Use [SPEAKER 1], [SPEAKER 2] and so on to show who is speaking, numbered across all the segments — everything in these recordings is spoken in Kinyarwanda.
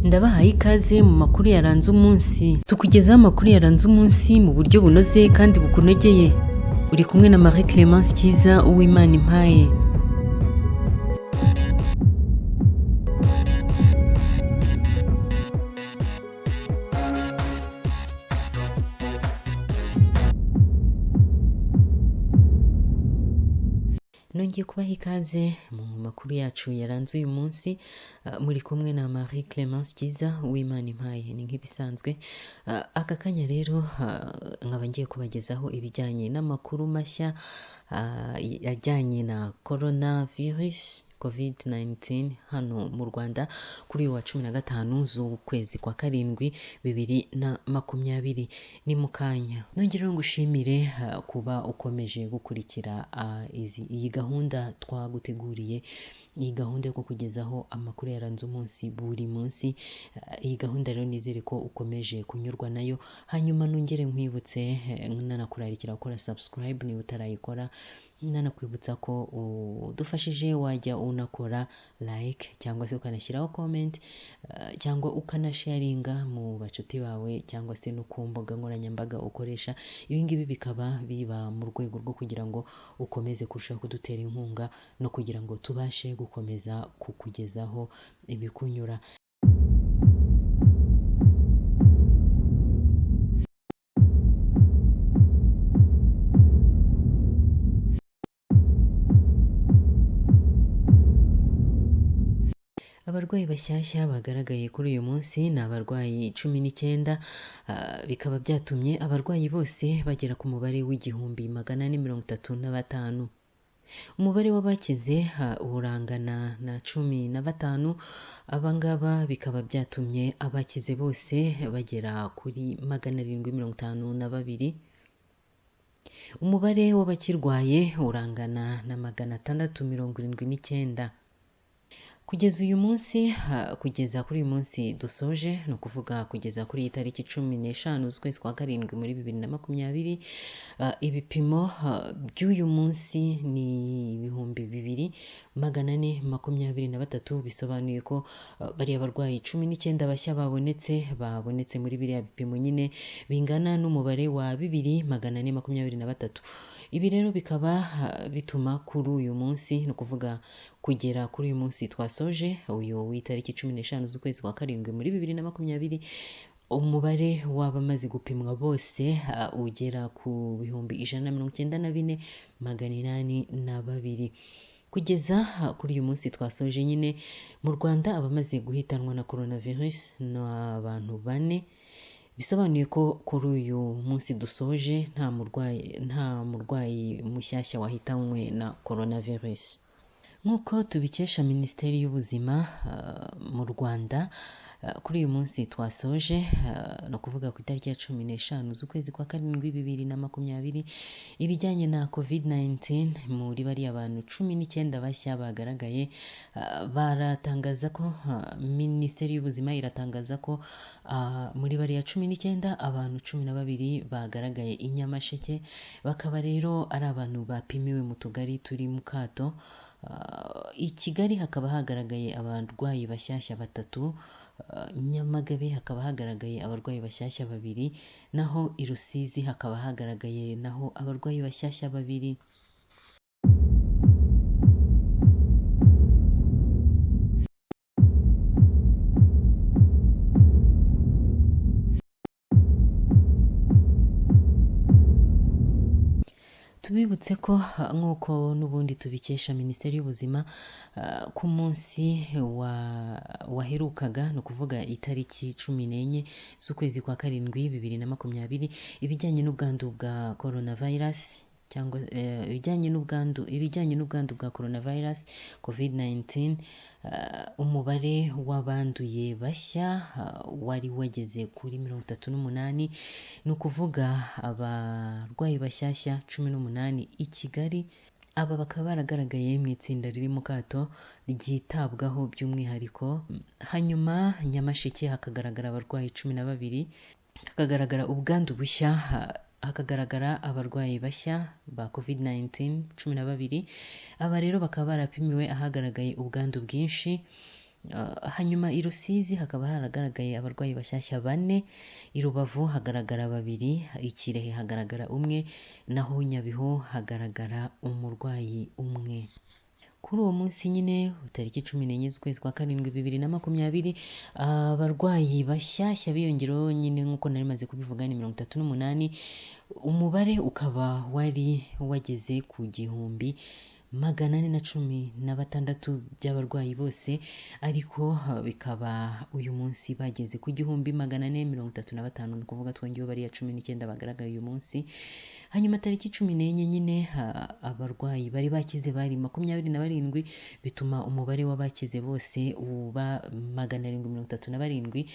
[SPEAKER 1] Ndabahaye ikaze mu makuru yaranze umunsi. Tukugezaho amakuru yaranze umunsi mu buryo bunoze kandi bukunogeye. Uri kumwe na Marie Clemence Cyiza Uwimana Impaye. Nongeye kubaha ikaze mu makuru yacu yaranze uyu munsi, muri kumwe na Marie Clemence Cyiza Uwimana Impaye. Ni nk'ibisanzwe, aka kanya rero nkaba ngiye kubagezaho ibijyanye n'amakuru mashya ajyanye na corona virus COVID-19 hano mu Rwanda kuri uyu wa 15 z'ukwezi kwa karindwi 2020. Ni mu kanya. Nongere ngushimire kuba ukomeje gukurikira iyi gahunda twaguteguriye, iyi gahunda yo kukugezaho amakuru yaranze umunsi buri munsi. Iyi gahunda rero nizere ko ukomeje kunyurwa nayo, hanyuma nongere nkwibutse nanakurarikira gukora subscribe niba utarayikora, nanakwibutsa ko udufashije wajya unakora like cyangwa se ukanashyiraho comment, cyangwa ukanasharinga mu bacuti bawe cyangwa se no ku mbuga nkoranyambaga ukoresha. Ibi ngibi bikaba biba mu rwego rwo kugira ngo ukomeze kurushaho kudutera inkunga no kugira ngo tubashe gukomeza kukugezaho ibikunyura. Abarwayi bashyashya bagaragaye kuri uyu munsi ni abarwayi 19, bikaba byatumye abarwayi bose bagera ku mubare w'1435. Umubare w'abakize urangana na 15, abangaba bikaba byatumye abakize bose bagera kuri 752. Umubare w'abakirwaye urangana na 679. Kugeza uyu munsi, kugeza kuri uyu munsi dusoje, ni ukuvuga kugeza kuri iyi tariki 15 z'ukwezi kwa karindwi muri 2020, ibipimo by'uyu munsi ni 2423, bisobanuye ko bariya barwayi 19 bashya babonetse muri biriya bipimo nyine bingana n'umubare wa 2423. Ibi rero bikaba bituma kuri uyu munsi, ni ukuvuga kugera kuri uyu munsi twasoje uyu w'itariki 15 z'ukwezi kwa karindwi muri 2020, umubare w'abamaze gupimwa bose ugera ku 194,802. Kugeza kuri uyu munsi twasoje nyine, mu Rwanda abamaze guhitanwa na coronavirus ni abantu 4, bisobanuye ko kuri uyu munsi dusoje nta murwayi mushyashya wahitanywe na coronavirus. Nk'uko tubikesha Minisiteri y'Ubuzima mu Rwanda, kuri uyu munsi twasoje, ni ukuvuga ku itariki ya 15 z'ukwezi kwa karindwi 2020, ibijyanye na COVID-19 muri bariya bantu 19 bashya bagaragaye, baratangaza ko Minisiteri y'Ubuzima iratangaza ko muri bariya 19 abantu 12 bagaragaye i Nyamasheke, bakaba rero ari abantu bapimiwe mu tugari turi mu kato. I Kigali hakaba hagaragaye abarwayi bashyashya 3, Nyamagabe hakaba hagaragaye abarwayi bashyashya 2, naho i Rusizi hakaba hagaragaye naho abarwayi bashyashya 2. Tubibutse ko nk'uko n'ubundi tubikesha Minisiteri y'Ubuzima, ku munsi waherukaga, ni ukuvuga itariki 14 z'ukwezi kwa karindwi 2020, ibijyanye n'ubwandu bwa coronavirus cyangwa ibijyanye n'ubwandu bwa coronavirus COVID-19, umubare w'abanduye bashya wari wageze kuri 38, ni ukuvuga abarwayi bashyashya 18 i Kigali. Aba bakaba baragaragaye mu itsinda riri mu kato ryitabwaho by'umwihariko. Hanyuma Nyamasheke hakagaragara abarwayi 12, hakagaragara ubwandu bushya, hakagaragara abarwayi bashya ba COVID-19 12. Aba rero bakaba barapimiwe ahagaragaye ubwandu bwinshi. Hanyuma i Rusizi hakaba haragaragaye abarwayi bashyashya 4, i Rubavu hagaragara 2, i Kirehe hagaragara 1, naho Nyabihu hagaragara umurwayi 1. Kuri uwo munsi nyine tariki 14 z'ukwezi kwa 7 2020, abarwayi bashyashya biyongereho nyine nk'uko nari maze kubivuga ni 38, umubare ukaba wari wageze ku 1416 by'abarwayi bose, ariko bikaba uyu munsi bageze ku 1435, ni ukuvuga twongeyeho bariya 19 bagaragaye uyu munsi. Hanyuma tariki 14 nyine abarwayi bari bakize bari 27, bituma umubare w'abakize bose uba 737.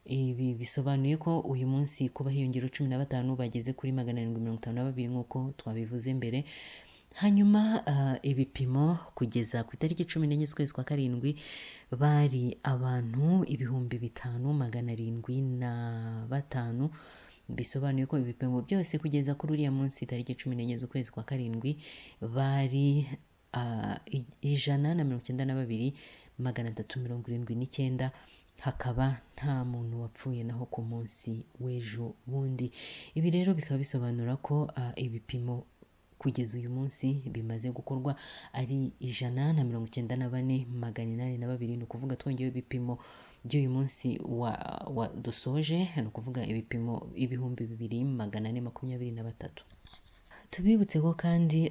[SPEAKER 1] Ibi bisobanuye ko uyu munsi kuba hiyongereho 15 bageze kuri 752 nk'uko twabivuze mbere. Hanyuma ibipimo kugeza ku itariki 14 z'ukwezi kwa 7 bari abantu 5705, bisobanuye ko ibipimo byose kugeza kuri uriya munsi tariki 14 z'ukwezi kwa 7 bari 192 379, hakaba nta muntu wapfuye naho ku munsi w'ejo bundi. Ibi rero bikaba bisobanura ko ibipimo kugeza uyu munsi bimaze gukorwa ari 194 802, ni ukuvuga twongeyeho ibipimo by'uyu munsi wa dusoje, ni ukuvuga ibipimo 2423. Tubibutse ko kandi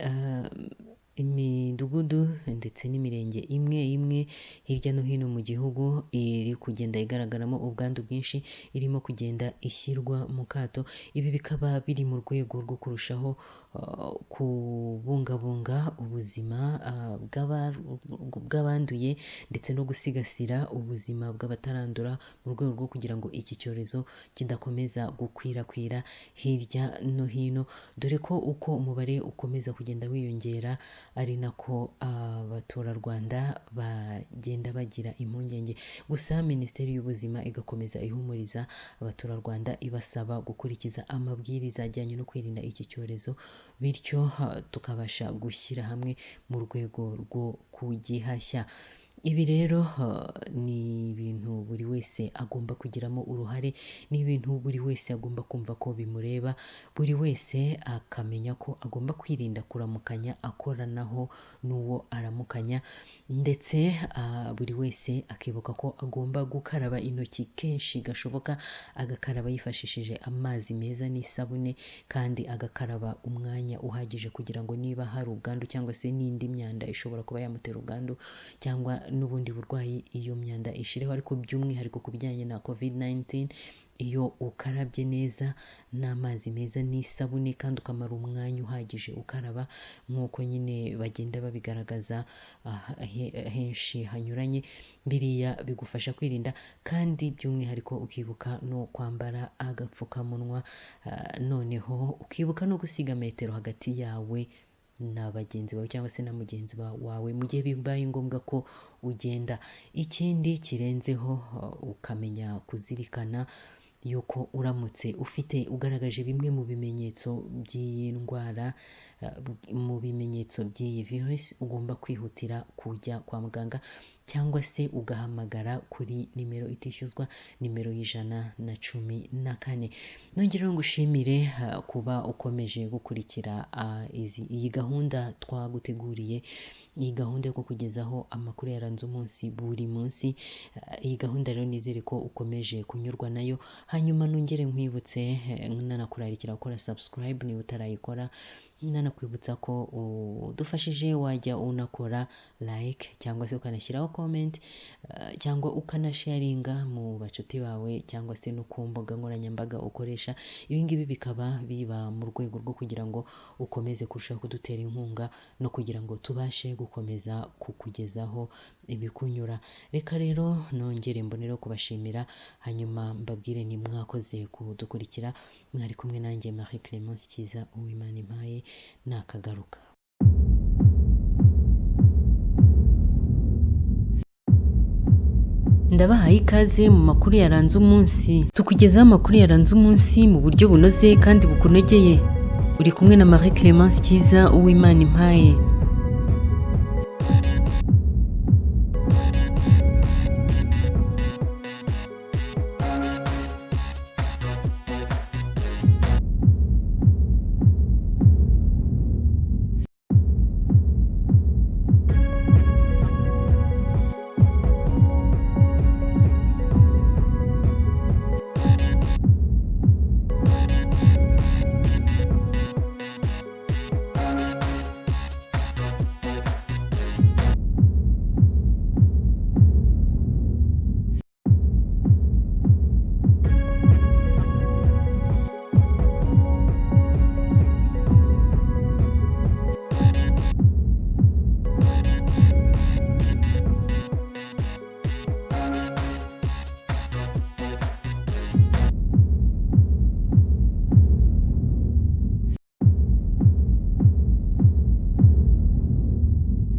[SPEAKER 1] imidugudu ndetse n'imirenge imwe imwe hirya no hino mu gihugu iri kugenda igaragaramo ubwandu bwinshi, irimo kugenda ishyirwa mu kato. Ibi bikaba biri mu rwego rwo kurushaho kubungabunga ubuzima bw'abanduye ndetse no gusigasira ubuzima bw'abatarandura, mu rwego rwo kugira ngo iki cyorezo kidakomeza gukwirakwira hirya no hino, dore ko uko umubare ukomeza kugenda wiyongera ari nako abaturarwanda bagenda bagira impungenge. Gusa Minisiteri y'Ubuzima igakomeza ihumuriza abaturarwanda ibasaba gukurikiza amabwiriza ajyanye no kwirinda iki cyorezo, bityo tukabasha gushyira hamwe mu rwego rwo kugihashya. Ibi rero ni ibintu buri wese agomba kugiramo uruhare, ni ibintu buri wese agomba kumva ko bimureba, buri wese akamenya ko agomba kwirinda kuramukanya akoranaho n'uwo aramukanya, ndetse buri wese akibuka ko agomba gukaraba intoki kenshi gashoboka, agakaraba yifashishije amazi meza n'isabune, kandi agakaraba umwanya uhagije kugira ngo niba hari ubwandu cyangwa se n'indi myanda ishobora kuba yamutera ubwandu cyangwa n'ubundi burwayi, iyo myanda ishireho. Ariko by'umwihariko ku bijyanye na COVID-19, iyo ukarabye neza n'amazi meza n'isabune kandi ukamara umwanya uhagije ukaraba nk'uko nyine bagenda babigaragaza henshi hanyuranye, biriya bigufasha kwirinda, kandi by'umwihariko ukibuka no kwambara agapfukamunwa, noneho ukibuka no gusiga metero hagati yawe na bagenzi bawe cyangwa se na mugenzi wawe mu gihe bibaye ngombwa ko ugenda. Ikindi kirenzeho, ukamenya kuzirikana yuko uramutse ufite ugaragaje bimwe mu bimenyetso by'iyi ndwara, mu bimenyetso by'iyi virusi, ugomba kwihutira kujya kwa muganga cyangwa se ugahamagara kuri nimero itishyuzwa, nimero 114. Nongere ngushimire kuba ukomeje gukurikira iyi gahunda twaguteguriye, iyi gahunda yo kukugezaho amakuru yaranze umunsi buri munsi. Iyi gahunda rero nizere ko ukomeje kunyurwa nayo. Hanyuma nongere nkwibutse nanakurarikira gukora subscribe niba utarayikora, nanakwibutsa ko udufashije wajya unakora like cyangwa se ukanashyiraho comment, cyangwa ukanasharinga mu bacuti bawe cyangwa se no ku mbuga nkoranyambaga ukoresha. Ibi ngibi bikaba biba mu rwego rwo kugira ngo ukomeze kurushaho kudutera inkunga no kugira ngo tubashe gukomeza kukugezaho ibikunyura. Reka rero nongere mbonere kubashimira, hanyuma mbabwire ni mwakoze kudukurikira. Mwari kumwe nanjye Marie Clemence Cyiza Uwimana Impaye, nakagaruka. Ndabahaye ikaze mu makuru yaranze umunsi. Tukugezaho amakuru yaranze umunsi mu buryo bunoze kandi bukunogeye. Uri kumwe na Marie Clemence Cyiza Uwimana Impaye.